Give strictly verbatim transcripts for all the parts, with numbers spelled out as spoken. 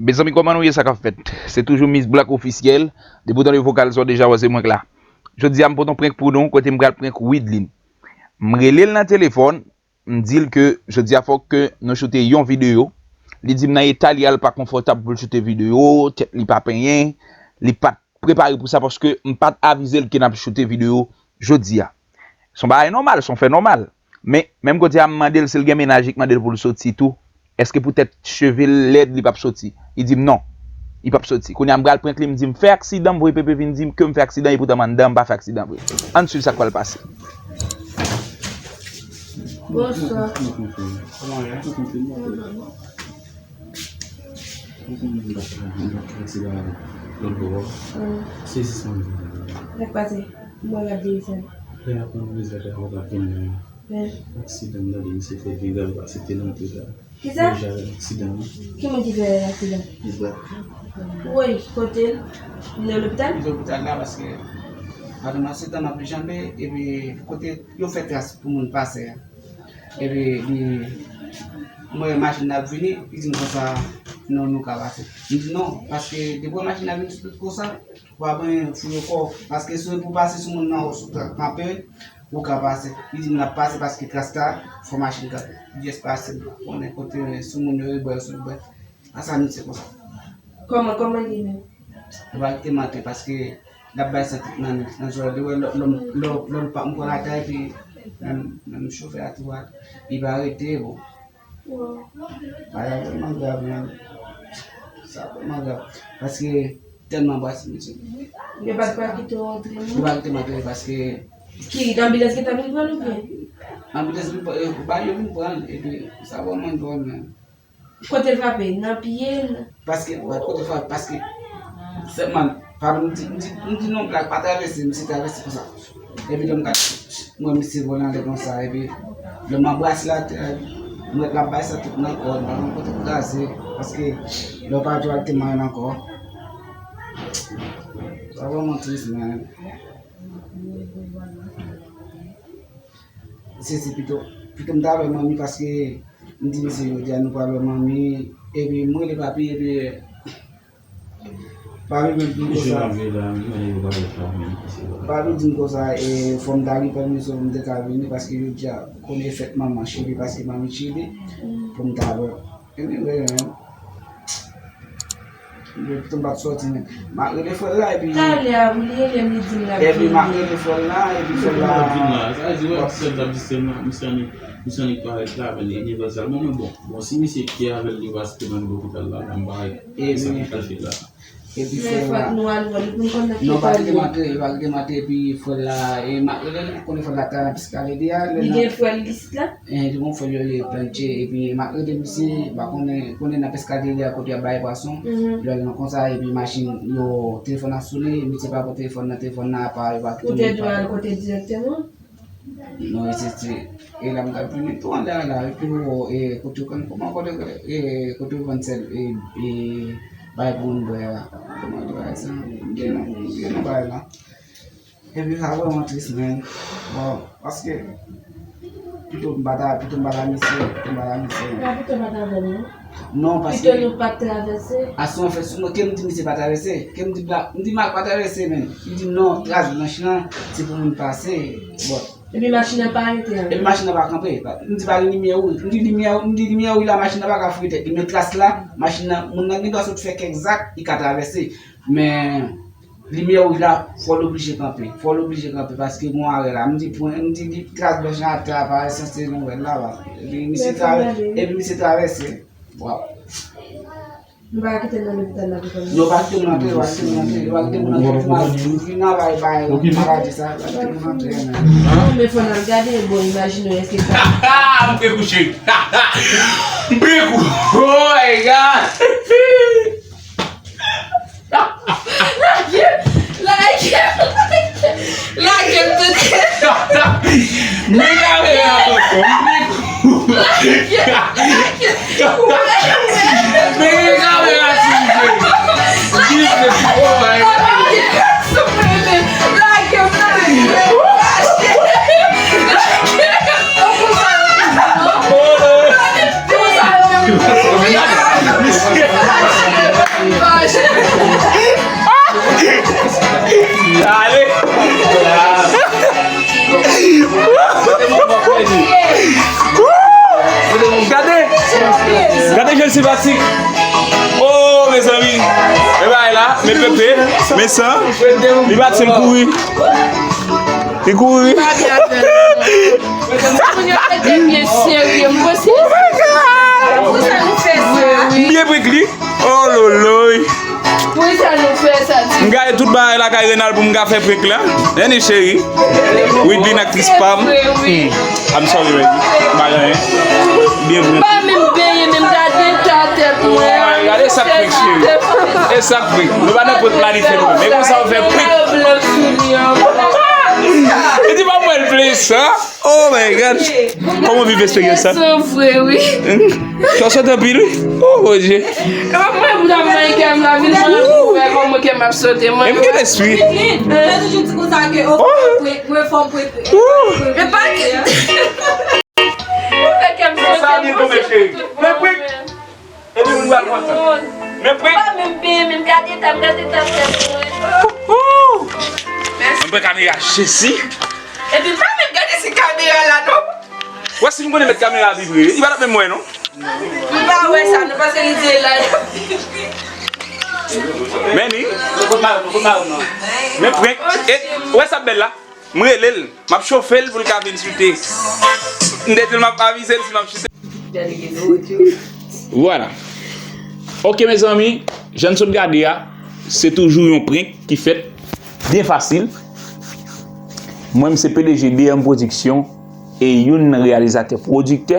Mezanmi, kòman nou ye, sa k ap fèt? Se toujou Miss Black Officiel. Depi w tande vokal sa, w deja wè se mwen k la. Jodi a, m pote yon prank pou nou, kote m pral prank Widlin. M rele l nan telefòn, m di l ke jodi a fòk ke nou choute yon videyo. Li di m nan eta li a, l pa konfòtab pou l choute videyo, tèt li pa penyen, li pa t prepare pou sa paske m pa t avize l ke n ap choute videyo jodi a. Se yon bagay nòmal, se yon fè nòmal. Men, menm kote a, m mande l si l gen mennaj, li mande l pou l soti tou. Èske poutèt cheve l lèd, li p ap soti? Li di m non, li p ap soti. Kounye a, m pral prank li, m di m fè aksidan, m voye Pepe vin di m ke m fè aksidan, epoutan m anndan, m pa fè aksidan vre. Ann swiv sa k pral pase. Bonswa. Kòman w ye? Mwen kontan. Mwen kontan m pa fè aksidan lòt bò. Sezisman. Sa k pase? Mwen gade sa. Lè y ap pran vizaj avoka vin nan. Aksidan m tande misye fè, deja l pa aksepte nan antre la. Kisa? Deja aksidan. Ki moun ki fè aksidan? Woy, kote l? Li nan lopital? Li lopital la paske pandan m ap se tan m ap janbe, epi kote yo fè tras pou moun pase a. Epi li, mwen wè machin nan ap vini, li di m konsa, non, nou ka pase. M di non, paske depi w wè machin nan vini tout konsa, w ap fouye kò w. Paske si w pou pase sou moun nan, ou sou kanpe, ou ka pase. Li di m n ap pase paske tras la, fò machin kanpe. Jis pase, konnen kote sou moun yo, bwè yo sot bwè. A sa misye konsa. Kòman, kòman li ye menm? Li pa kite m antre paske l ap bay sa tout nan, nan zòrèy. Li wè lò, lò, lò, lò l pa m pran lakay, epi menm, menm chofè a tou a, li pa rete, bon. Bagay vrèman grav, man. Sa vrèman grav. Paske tèlman anbrase misye. Yo pa t pral kite w antre, non? Yo pa kite m antre paske. Ki, anbilans ki ta vin pran l oubyen? Anbilans vin pran, e, ba yo vin pran l, epi sa vrèman dròl, man. Kote l frape? Nan pye l? Paske, kote l frape, paske sèlman, pa m di, m di, m di non, blag pa travèse, misye travèse konsa. Epi lè m gade, mwen misye volan lè konsa, epi lè m anbrase l atè, mwen l ap bay sa tout nan kò, m pa konn kote m kraze, paske lè w pa jwe ak te manyen ankò. Sa vrèman tris, man. Se, se pito, pito m ta wè manmi paske m di misye jodi a nou pral wè manmi, epi m rele papi, epi papi vin di m konsa. Papi di m konsa, e, fò m ta gen pèmisyon pou m te ka vini, paske jodi a, konnen fèt manman Chili, paske manmi Chili, pou m ta wè. Anyway, man. Yo pito m pa t sòti, men. M ap rele frè l la, epi. Talè a, wi, li rele m, li di m l ap vini. Epi m ap rele frè l la, epi frè l la. Vin la, sa vle di, wè, misye t ap di sèlman, misye annik, misye annik parèt la, men li anivèsè l. Bon, men bon, bon, si misye ki avè l, li pa site nan lopital la, m pa wè sa ki pral fèt la. Epi frè l la. Men fòk nou al wè l pou n konn nan ki eta l ye. Non, pa kite m antre, pa kite m antre, epi frè l la, e, m ap rele l, ou konnen frè l la ta nan Piscalede a, lè. Li gen frè l isit la? Eh, li gon frè l yo rele Planche, epi m ap rele misye, m pa konnen, konnen nan Piscalede a kote y ap bay pwason. Lè l nan konsa, epi machin yo, telefòn ap sone, misye pa pran telefòn nan, telefòn nan apa, yo pa kite moun pale. Ou te dwe al kote l dirèkteman? Non, e se, se, e la m t ap vini tou anlè a la, epi ou, e, kote yo konn, kòman kote, e, kote yo vann sèl, e, e, bay pou moun bwè a. Kòman yo di bagay sa? M gen non, m gen non bagay la. Epi sa vrèman tris, man. Bon, paske pito m pa ta, pito m pa ta misye, pito m pa ta misye, man. Pa pito m pa ta avè l, non. Non, paske. Pito nou pa t travèse. Aswè an fè sou mwen, ke m di misye pa travèse, ke m di bla, m di Mak pa travèse, men. Li di non, tras blanch lan, se pou moun pase. Bon. Epi machin nan pa rete an. Epi machin nan pa kanpe. M di pa gen limyè wouj. M di limyè, m di limyè wouj la, machin nan pa ka fouye tèt li. Men tras la, machin nan, moun nan gen dwa sot fè kèk zak, li ka travèse. Men limyè wouj la, fò l oblije kanpe. Fò l oblije kanpe paske gon arè la. M di pwen, m di li, tras blanch lan atè a pa sanse nou wè l la, pa. Epi misye travè-, epi misye travèse. Waw. Nou pa kite l nan lopital la pou kòmanse. Non, pa kite moun antre, pa kite moun antre, pa kite moun antre, pou mal vin nan bay, bay, maladi sa, pa kite moun antre, men. Non, men fò n al gade, bon, imajine w, èske sa. M te kouche. M te kouche. Oh my God. Lage, lage, lage, lage m tande. Men kamera tonton, men kou. Lage, lage. Men kamera sou mwen. Gite, oh my God. Lage, souple, lage, lage. Lage. Oh. Lage. Lage. Senpatik. Oh, mezanmi. Men bagay la, men pepe, men san. Li pati, l kouri. Li kouri. Moun yo te byen serye, m panse. Oh my God! Pou sa nou fè sa? M byen prank li. Oh loloy. Pou sa nou fè sa, ti? M gaye tout bagay lakay Renal pou m ka fè prank la. Annie cheri. Widlin aktris pa m. Vre, wi. Hmm. I'm sorry, baby. M pa gen anyen. Byen vre. M pa menm benyen, menm gade ta tèt mwen. Ay, gade sa k prank, cheri. E sa k prank. Nou pa nan prank planifye nou. Men konsa w fè prank. Li di pa mwen l vle sa. Oh my God. Kòman w viv eksperyans sa? San vre, wi. Kè w sote anpil, wi. Oh, Bondye. E pa mwen pou ta bay kè m la, vin mwen pou wè kòman kè m ap sote, mwen. E m gen lespri. Mwen toujou di konsa ke, oh, mwen fò, mwen. E pa ke. Ou fè kè m sote. Sa vin tonbe, cheri. Men prank. Epi moun pral kontan. Men prank. Pa menm benyen, menm gade ta, gade ta tèt mwen. Mwen pran kamera Jesi. Epi pa menm gade si kamera la, non. Wè si m konnen mèt kamera a vibre, li pa t ap menm wè non. M pa wè sa, non, paske li di la. Men ni. Men prank. E, wè sa bèl la. M rele l. M ap chofe l pou l ka vin chute. M te di l m ap avize l si m ap chute. Vwala. Ok, mezanmi, jan n sot gade a, se toujou yon prank ki fèt byen fasil. Mwen, m se P D G D M Production e youn nan reyalizatè, pwodiktè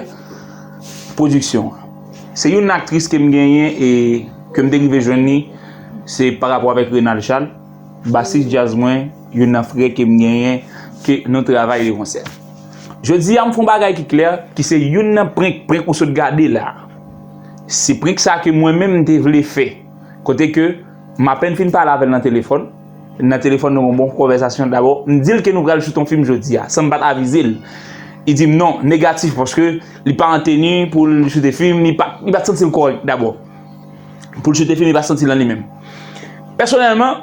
pwodiksyon an. Se youn nan aktris ke m genyen e ke m te rive jwenn li, se pa rapò avèk Renal Charles, basis djaz mwen, youn nan frè ke m genyen, ke nou travay de konsè. Jodi a, m fè yon bagay ki klè, ki se youn nan prank, prank ou sot gade la. Se prank sa ke mwen menm m te vle fè. Kote ke m apèn fin pale avè l nan telefòn. Nan telefòn, nou gen yon bon konvèsasyon. Dabò, m di l ke nou pral choute yon fim jodi a, san m pa t avize l. Li di m non, negatif, paske li pa an teni pou l choute fim, li pa, li pa t santi l kòrèk dabò. Pou l choute fim, li pa t santi l an li menm. Pèsonèlman,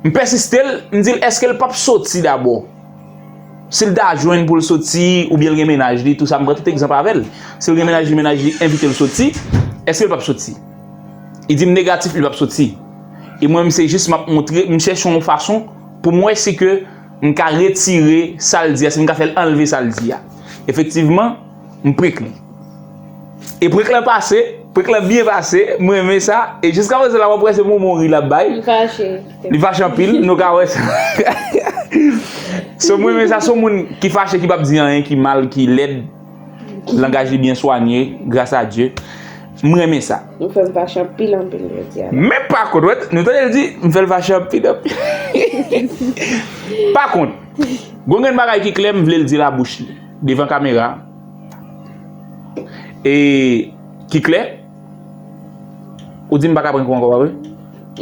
m pèsiste l, m di l, èske l p ap soti dabò? Si l ta jwenn pou l soti, oubyen l gen mennaj li, tou sa, m pran tout egzanp avè l. Si l gen mennaj li, mennaj li envite l soti, èske l p ap soti? Li di m negatif, li p ap soti. E mwen, m se jis m ap montre, m chèche yon fason pou m wè si ke m ka retire sa l di a, si m ka fè l anlve sa l di a. Efektivman, m prank li. E prank lan pase, prank lan byen pase, m renmen sa. E jiska prezan la, w ap wè se moman ri l ap bay. M fache. Li fache anpil, nou ka wè sa. So, m renmen sa, se yon moun ki fache, ki p ap di anyen ki mal, ki lèd. Langaj li byen swanye, gras a Dye. M renmen sa. Nou fè m fache anpil, anpil jodi a. Men pa kont, wè, nou tande l di, m fè l fache anpil, anpil. Pa kont, gon grenn bagay ki klè, m vle l di labouch li, devan kamera. E, ki klè, ou di m pa ka prank ou ankò, pa vre?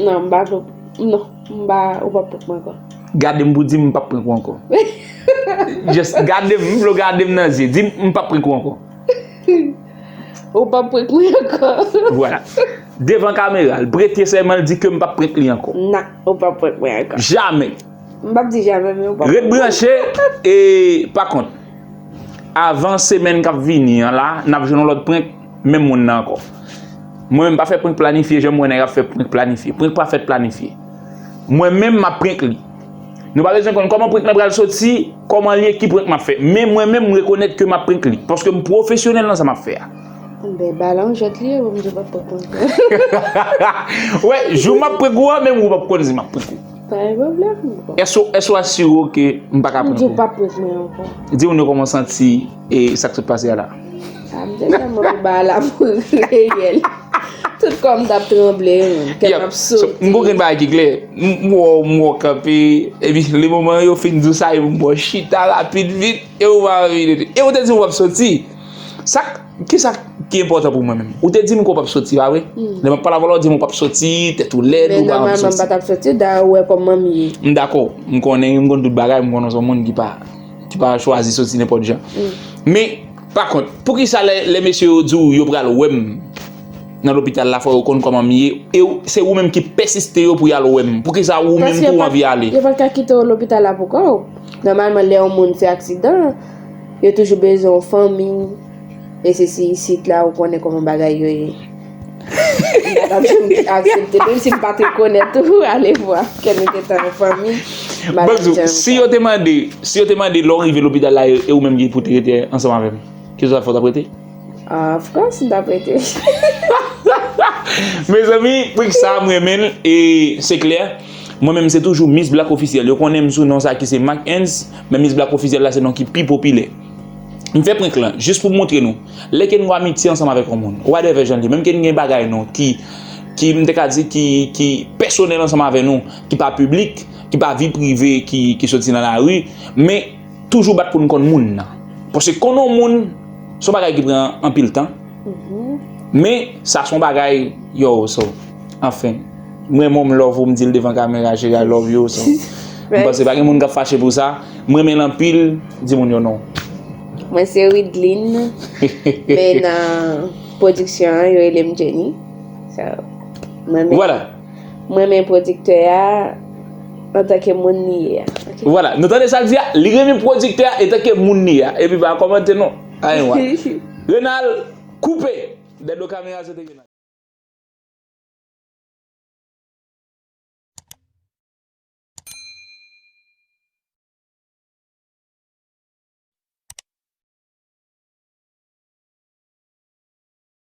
Non, m pa, non, m pa, ou p ap prank mwen ankò. Gade m pou di m m p ap prank ou ankò. Just gade m, m vle w gade m nan zye. Di m m p ap prank ou ankò. Ou p ap prank mwen ankò. Vwala. Devan kamera, l prete sèman, l di ke m p ap prank li ankò. Non, ou p ap prank mwen ankò. Jamè. M p ap di jamè, men ou p ap prank mwen. Ret branche, e pa kont. Avan semèn k ap vini an la, n ap jwenn yon lòt prank, menm moun nan ankò. Mwen menm pa fè prank planifye, jan m wè nèg ap fè prank planifye. Prank pa fèt planifye. Mwen menm m ap prank li. Nou pa bezwen konn kòman prank lan pral soti, kòman l ye, ki prank m ap fè. Men mwen menm, m rekonèt ke m ap prank li. Paske m pwofesyonèl nan sa m ap fè a. Bèl balanjèt li ye, bon, m di w p ap prank mwen. Wè, jou m ap prank ou a, menm ou p ap konn si m ap prank ou. Pa gen pwoblèm. Èske, èske w asire w ke m pa ka prank ou? M di w p ap prank mwen ankò. Di moun yo kòman w santi e sa k sot pase a la. A, m te tèlman pou bagay la pou reyèl. Tout kò m t ap tranble, menm kè m ap sote. M gon grenn bagay ki klè. M, m wè w, m wè w kanpe. Epi, le moman yo fin di w sa, epi m wè w chita rapid vit. E ou pa anvi de. E ou te di m w ap soti. Sa k, kisa ki enpòtan pou mwen menm? Ou te di m ke w p ap soti, pa vre? Hmm. Lè m ap pale avè w la, ou di m ou p ap soti, tèt ou lèd, ou pa anvi soti. Men nòmalman, m pa t ap soti, dayè ou wè kòman m ye. M dakò. M konnen, m konn tout bagay, m konnen w se yon moun ki pa, ki pa chwazi soti nenpòt jan. Hmm. Men, pa kont, poukisa lè, lè mesye yo di w yo pral wè m nan lopital la, fò yo konn kòman m ye, e w, se ou menm ki pèsiste yo pou y al wè m? Poukisa ou menm tou w anvi ale? Paske yo pa t, yo pa t ka kite w lopital la pou kò w. Nòmalman, lè yon moun fè aksidan, yo toujou bezwen yon fanmi, e se si isit la, ou konnen kòman bagay yo ye. L ap janm aksepte l. Menm si m pa t rekonèt ou, ale vwa. Kè nou gentan yon fanmi. Bagay Banzou, janm si yo te mande, si yo te mande lè w rive lopital la, e, e ou menm ki pou te rete ansanm avè m, ki sa w t ap fè, w t ap rete? Ah, of course, m t ap rete. Mezanmi, pou sa m renmen l, e se klè. Mwen menm, se toujou Miss Black Officiel. Yo konnen m sou non sa ki se Mark Hans, men Miss Black Officiel la se non ki pi popilè. M fè prank lan, jis pou m montre nou. Lè ke nou amitye ansanm avèk yon moun, whatever jan l ye, menm ke n gen bagay nou ki, ki m te ka di ki, ki pèsonèl ansanm avè nou, ki pa piblik, ki pa vi prive, ki, ki soti nan lari, men toujou bat pou n konn moun nan. Paske konn yon moun, se yon bagay ki pran anpil tan. Men, sa se yon bagay, yo, so, anfen. M renmen w, m love ou, m di l devan kamera, cheri, I love you, so. M panse pa gen moun k ap fache pou sa. M renmen l anpil, di moun yo non. Mwen se Widline, men nan pwodiksyon an, yo rele m Jenny. So, mwen menm, Vwala. Mwen renmen pwodiktè a antanke moun li ye a. Ok? Vwala, nou tande sa l di a? Li renmen pwodiktè a antanke moun li ye a. Epi pa kòmante non. Ayen, wa. Renal, koupe! Dèdo kamera, se te Renal.